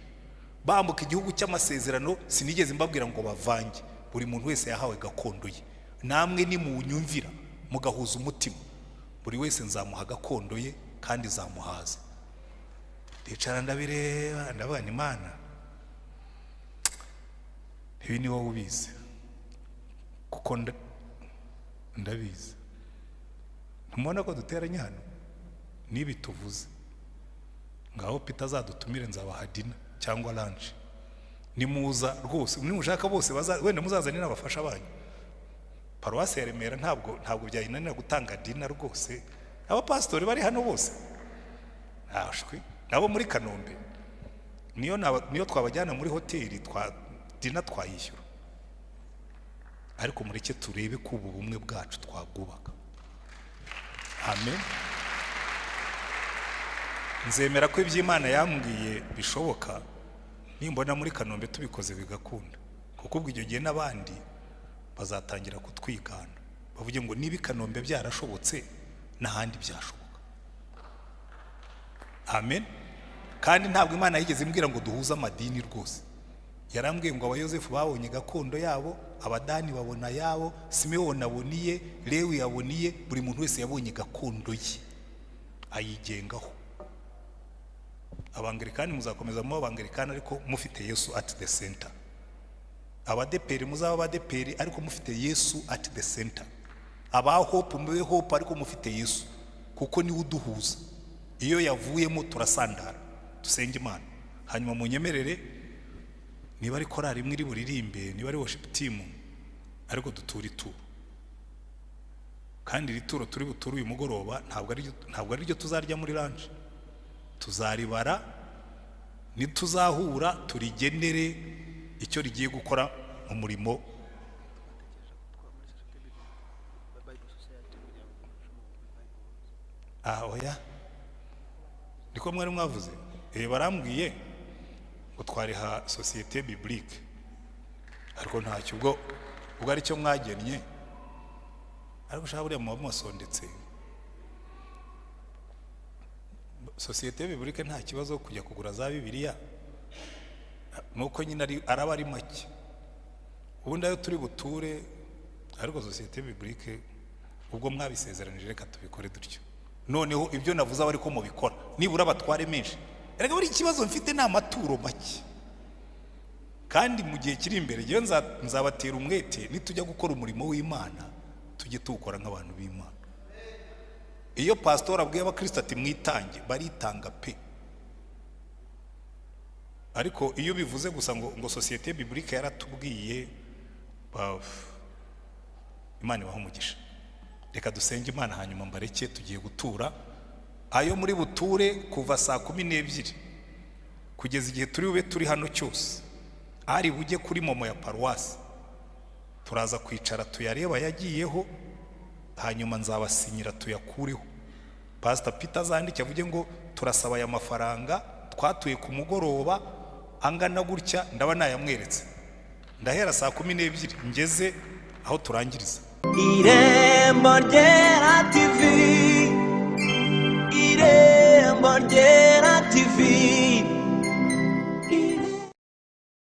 bambuka igihugu cy'amasezerano, sinigeze mbabwira ngo bavange, buri muntu wese yahawe gakondo ye. Namwe nimunyumvira mugahuza umutima, buri wese nzamuha gakondo ye kandi zamuhaza. Ndicara ndabireba, ndavuga nti Imana ibi ni wowe ubizi, kuko ndabizi. Ntumubona ko duteranye hano nibi tuvuze? Ngaho Peter azadutumire nzabaha dinner cyangwa lunch. Nimuza rwose, nimushaka bose wenda muzazane n'abafasha banyu. Paruwasi ya Remera ntabwo byayinanira gutanga dinner rwose. Abapasitori bari hano bose Ntashwi nabo muri Kanombe niyo twabajyana muri hoteli twa dinner twayishyura. Ariko mureke turebe ko ubu bumwe bwacu twabwubaka. Amen. Nzemera ko iby'Imana yambwiye bishoboka nimbona muri Kanombe tubikoze bigakunda, kuko ubwo icyo gihe n'abandi bazatangira kutwigana, bavuge ngo niba i Kanombe byarashobotse, n'ahandi byashoboka. Amen. Kandi ntabwo Imana yigeze imbwira ngo duhuze amadini rwose. Yarambwiye ngo Abayosefu babonye gakondo yabo, Abadani babona ayabo, Simewoni abona iye, Lewi yabona iye. Buri muntu wese yabonye gakondo ye ayigengaho. Abangilikani muzakomeza muba Abangilikani, ariko mufite Yesu at the center. Abadeperi muzaba Abadeperi, ariko mufite Yesu at the center. Aba Hope mube Hope, ariko mufite Yesu, kuko niwe uduhuza. Iyo yavuyemo turasandara. Dusenge Imana, hanyuma munyemerere, niba ari korari imwe iri buririmbe, niba ari worship team, ariko dutura ituro. Kandi iri turo turi buture uyu mugoroba ntabwo ari ryo tuzarya muri lunch. Tuzaribara nituzahura, turigenere icyo rigiye gukora mu murimo. Bible Society kugira ngo Ah, oya, niko mwari mwavuze. Barambwiye ngo twariha Société Biblique, ariko ntacyo, ubwo aricyo mwagennye. Ariko ushaka buriya muba mwasondetse Société Biblique, nta kibazo kujya kugura za Bibiliya, nuko nyine araba ari make ubundi ayo turi buture. Ariko Société Biblique, ubwo mwabisezeranije, reka tubikore dutyo. Noneho ibyo navuze aba ariko mubikora, nibura batware menshi. Erega buri ikibazo mfite ni amaturo make. Kandi mu gihe kiri imbere ngewe nzabatera umwete, nitujya gukora umurimo w'Imana tujye tuwukora nk'abantu b'Imana. Iyo pasitori abwiye abakristo ati "Mwitange", baritanga pe. Ariko iyo bivuze gusa ngo Société Biblique yaratubwiye, Imana ibaha umugisha. Reka dusenge Imana, hanyuma mbareke. Tugiye gutura ayo muri buture kuva saa 12 kugeza igihe turi bube turi hano cyose, ari bujye kuri MoMo ya paruwasi. Turaza kwicara tuyareba yagiyeho, hanyuma nzabasinyira tuyakureho. Pasita Peter azandike avuge ngo turasaba aya mafaranga twatuye ku mugoroba angana gutya. Ndaba nayamweretse. Ndahera saa 12 ngeze aho turangiriza. Irembo Ryera TV, Irembo Ryera.